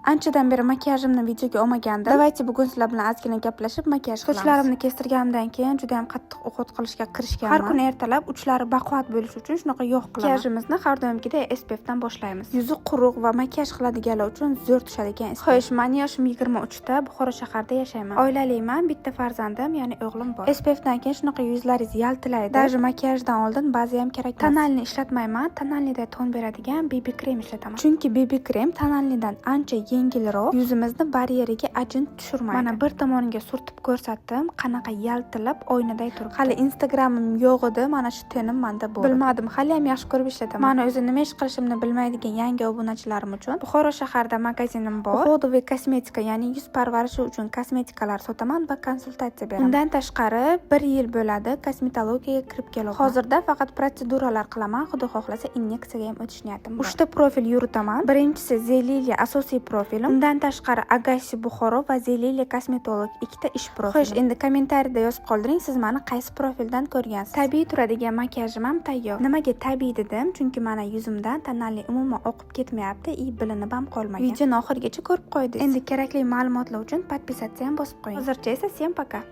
Anchadan beri makiyajimni videoga olmagandim. Давайте bugun sizlar bilan ozgina gaplashib, makiyaj qilamiz. Sochlarimni kestirganimdan keyin juda ham qattiq уход qilishga kirishganman. Har kuni ertalab uchlari baquvvat bo'lishi uchun shunaqa yog' qilaman. Makiyajimizni har doimgidek SPF dan boshlaymiz. Yuzi quruq va makiyaj qiladiganlar uchun zo'r tushadigan SPF. Xo'sh, mani yoshim 23 da, Buxoro shahrida yashayman. Oilaliman, bitta farzandim, ya'ni o'g'lim bor. SPF dan keyin shunaqa yuzlaringiz yaltilaydi. Даже makiyajdan oldin baza ham kerak emas. Тональный ishlatmayman. Тональный da ton beradigan BB krem ishlataman. Chunki BB krem тональный dan ancha yengilroq, yuzimizni baryeriga ajin tushirmaydi. Mana, bir tomoniga surtib ko'rsatdim, qanaqa yaltilab, oynaday turibdi. Hali Instagramim yo'q edi, mana shu tenim manda bo'ldi. Bilmadim, hali ham yaxshi ko'rib ishlataman. Mani o'zi nima ish qilishimni bilmaydigan yangi obunachilarim uchun: Buxoro shahrida magazinim bor. Уходовый kosmetika, ya'ni yuz parvarishi uchun kosmetikalar sotaman va konsultatsiya beraman. Undan tashqari, bir yil bo'ladi kosmetologiyaga kirib kelyapman. Hozirda faqat protseduralar qilaman, Xudo xohlasa, inyeksiyaga ham o'tish niyatim bor. Uchta profil yuritaman. Birinchisi Zeliliya, asosiy profilim. Undan tashqari Agasi Buxoro va Zeliliya kosmetolog, ikkita ish profilim. Xo'sh, endi kommentariyda yozib qoldiring, siz mani qaysi profildan ko'rgansiz? Tabiiy turadigan makiyajim ham tayyor. Nimaga tabiiy dedim? Chunki mana yuzimdan тональный umuman oqib ketmayapti и bilinib ham qolmagan. Videoni oxirigacha ko'rib qo'ydingiz. Endi kerakli ma'lumotlar uchun подписаться ham bosib qo'ying. Hozircha esa всем пока.